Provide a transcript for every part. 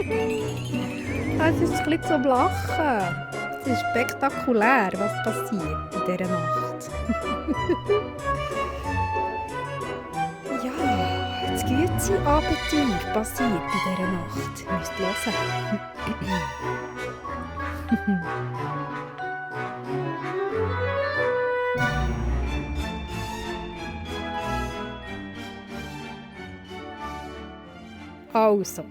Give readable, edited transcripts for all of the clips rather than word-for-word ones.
Es ist ein bisschen zum Lachen. Es ist spektakulär, was passiert in dieser Nacht. Ja, das Güezi-Abenteuer passiert in dieser Nacht. Ihr müsst hören. Also,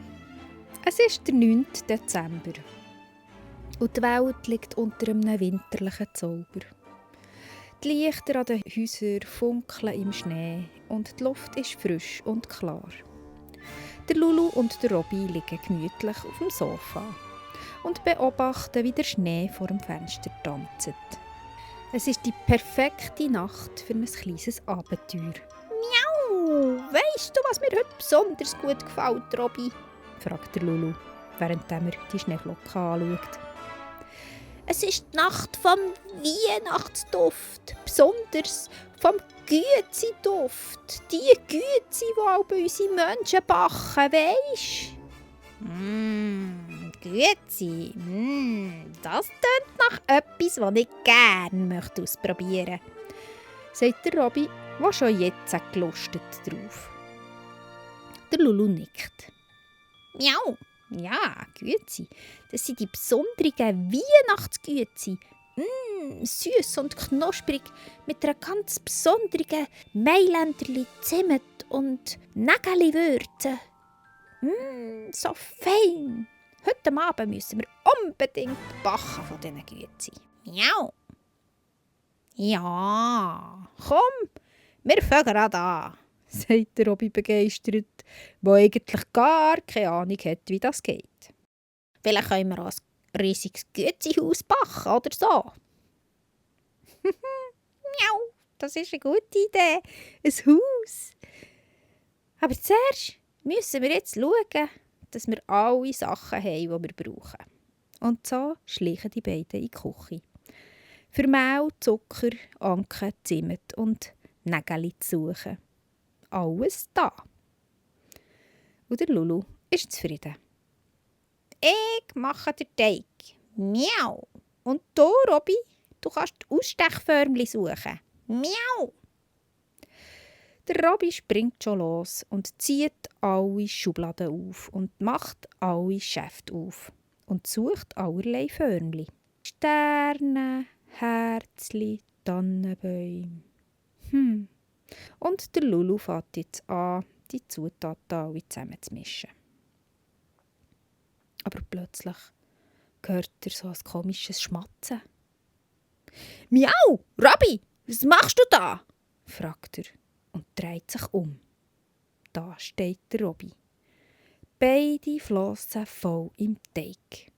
es ist der 9. Dezember und die Welt liegt unter einem winterlichen Zauber. Die Lichter an den Häusern funkeln im Schnee und die Luft ist frisch und klar. Der Lulu und der Robby liegen gemütlich auf dem Sofa und beobachten, wie der Schnee vor dem Fenster tanzt. Es ist die perfekte Nacht für ein kleines Abenteuer. «Miau! Weisst du, was mir heute besonders gut gefällt, Robby?» fragt der Lulu, während er die Schneeflocken anschaut. «Es ist die Nacht vom Weihnachtsduft, besonders vom Güezi-Duft. Die Güezi, die auch bei unseren Menschen backen, weisst?» Güezi, das tönt nach etwas, was ich gerne ausprobieren möchte, sagt der Robby, der schon jetzt gelustet drauf. Der Lulu nickt. «Miau! Ja, Güezi, das sind die besonderen Weihnachtsgüezi. Süß und knusprig, mit einer ganz besonderen Mailänderli Zimt und Nägeli-Würze. So fein. Heute Abend müssen wir unbedingt backen von diesen Güezi. Miau! Ja, komm, wir fangen gerade an», sagt der Robby begeistert, der eigentlich gar keine Ahnung hat, wie das geht. «Vielleicht können wir auch ein riesiges Güezi-Haus backen oder so.» «Miau, das ist eine gute Idee, ein Haus. Aber zuerst müssen wir jetzt schauen, dass wir alle Sachen haben, die wir brauchen.» Und so schleichen die beiden in die Küche. Für Mehl, Zucker, Anke, Zimt und Nägeli zu suchen. Alles da. Und der Lulu ist zufrieden. «Ich mache den Teig. Miau. Und du, Robby, du kannst die Ausstechförmchen suchen. Miau.» Der Robby springt schon los und zieht alle Schubladen auf und macht alle Schäfte auf und sucht allerlei Förmchen. Sterne, Herzli, Tannenbäume. Und der Lulu fängt jetzt an, die Zutaten alle zusammen zu mischen. Aber plötzlich hört er so ein komisches Schmatzen. «Miau, Robby, was machst du da?» fragt er und dreht sich um. Da steht der Robby. Beide Flossen voll im Teig.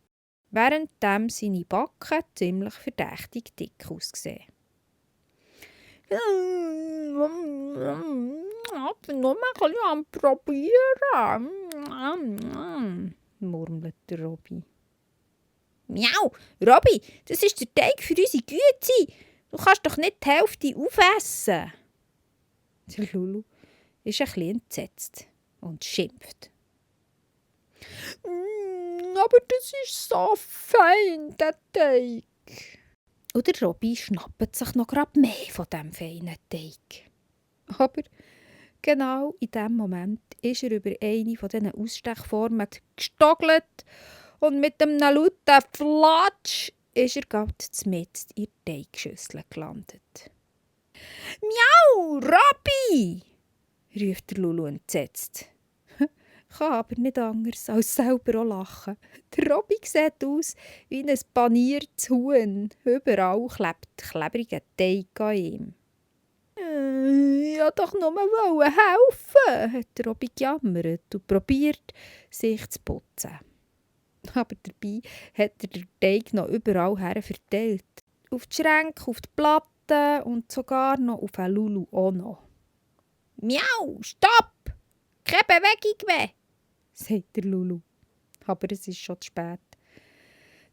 Währenddem seine Backen ziemlich verdächtig dick aussehen. «Ich bin nur ein bisschen am Probieren», murmelt der Robby. «Miau, Robby, das ist der Teig für unsere Güezi. Du kannst doch nicht die Hälfte aufessen.» Der Lulu ist ein bisschen entsetzt und schimpft. «Aber das ist so fein, der Teig.» Und der Robby schnappt sich noch gerade mehr von diesem feinen Teig. Aber genau in diesem Moment ist er über eine von diesen Ausstechformen gestogelt und mit einem lauten Flatsch ist er gerade mitten in der Teigschüssel gelandet. «Miau, Robby!» ruft der Lulu entsetzt. Kann aber nicht anders als selber auch lachen. Der Robby sieht aus wie ein paniertes Huhn. Überall klebt klebriger Teig an ihm. «Ich wollte doch nur helfen», hat der Robby gejammert und probiert, sich zu putzen. Aber dabei hat er den Teig noch überall her verteilt. Auf die Schränke, auf die Platten und sogar noch auf den Lulu auch noch. «Miau, stopp! Keine Bewegung mehr!» sagt der Lulu. Aber es ist schon zu spät.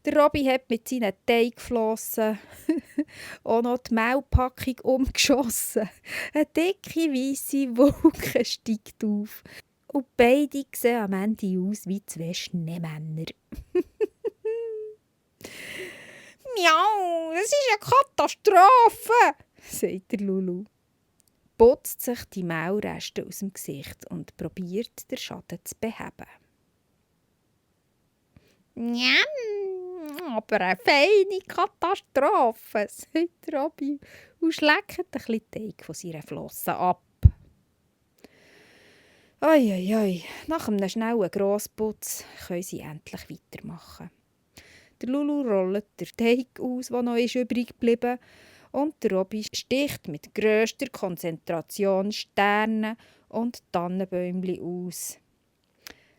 Der Robby hat mit seinen Teigflossen auch noch die Mehlpackung umgeschossen. Eine dicke, weisse Wolke steigt auf. Und beide sehen am Ende aus wie zwei Schneemänner. «Miau, das ist eine Katastrophe!» sagt der Lulu. Putzt sich die Maulreste aus dem Gesicht und probiert, den Schaden zu beheben. «Aber eine feine Katastrophe», sagt Robby und schleckt ein bisschen Teig von seiner Flosse ab. Oi, nach einem schnellen Grossputz können sie endlich weitermachen. Der Lulu rollt den Teig aus, der noch übrig geblieben ist, und der Robby sticht mit grösster Konzentration Sterne und Tannenbäumchen aus.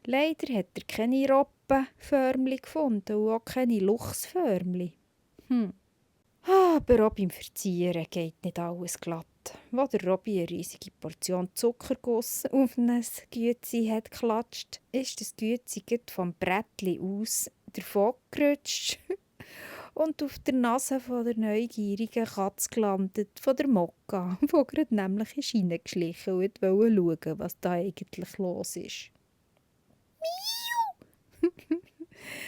Leider hat er keine Robbenförmchen gefunden und auch keine Luchsförmchen. Aber auch beim Verzieren geht nicht alles glatt. Als der Robby eine riesige Portion Zuckerguss auf ein Güezi hat geklatscht, ist das Güezi vom Brettli aus davon gerutscht und auf der Nase von der neugierigen Katze gelandet, von der Mokka, die gerade nämlich hineingeschlichen und wollte schauen, was da eigentlich los ist. Miau! Die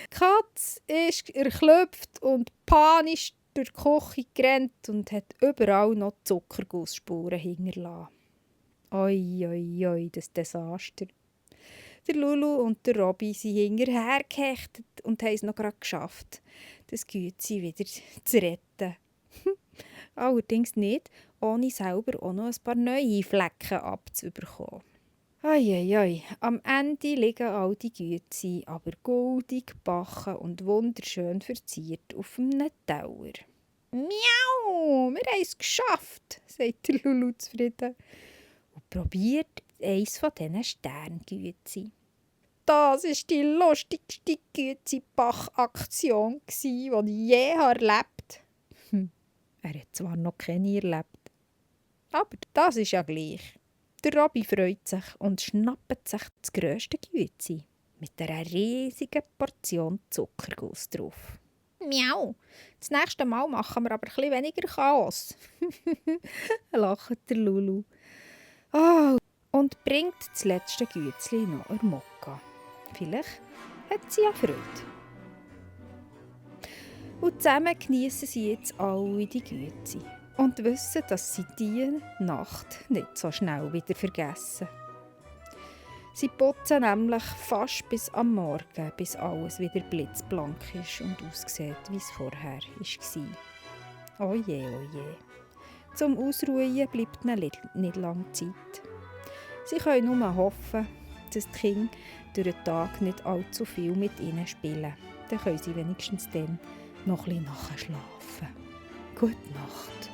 Katze ist erklüpft und panisch durch die Küche gerannt und hat überall noch Zuckergussspuren hinterlassen. Oi, das Desaster. Der Lulu und der Robby sind hinterher gehechtet und haben es noch gerade geschafft, das Güezi wieder zu retten. Allerdings nicht, ohne selber auch noch ein paar neue Flecken abzubekommen. Am Ende liegen all die Güezi aber goldig gebacken und wunderschön verziert auf einem Teller. «Miau, wir haben es geschafft», sagt der Lulu zufrieden und probiert eines von diesen Sterngüezi. Das war die lustigste Güezi-Bach-Aktion, die ich je erlebt habe. Er hat zwar noch keine erlebt, aber das ist ja gleich. Der Robby freut sich und schnappt sich das grösste Güezi mit einer riesigen Portion Zuckerguss drauf. «Miau, das nächste Mal machen wir aber ein bisschen weniger Chaos», lacht der Lulu. Und bringt das letzte Gützli noch der Mokka. Vielleicht hat sie ja Freude. Und zusammen geniessen sie jetzt alle die Güezi und wissen, dass sie diese Nacht nicht so schnell wieder vergessen. Sie putzen nämlich fast bis am Morgen, bis alles wieder blitzblank ist und aussieht, wie es vorher war. Oje. Zum Ausruhen bleibt ihnen nicht lange Zeit. Sie können nur hoffen, dass die Kinder durch den Tag nicht allzu viel mit ihnen spielen. Dann können sie wenigstens dann noch ein bisschen nachschlafen. Gute Nacht.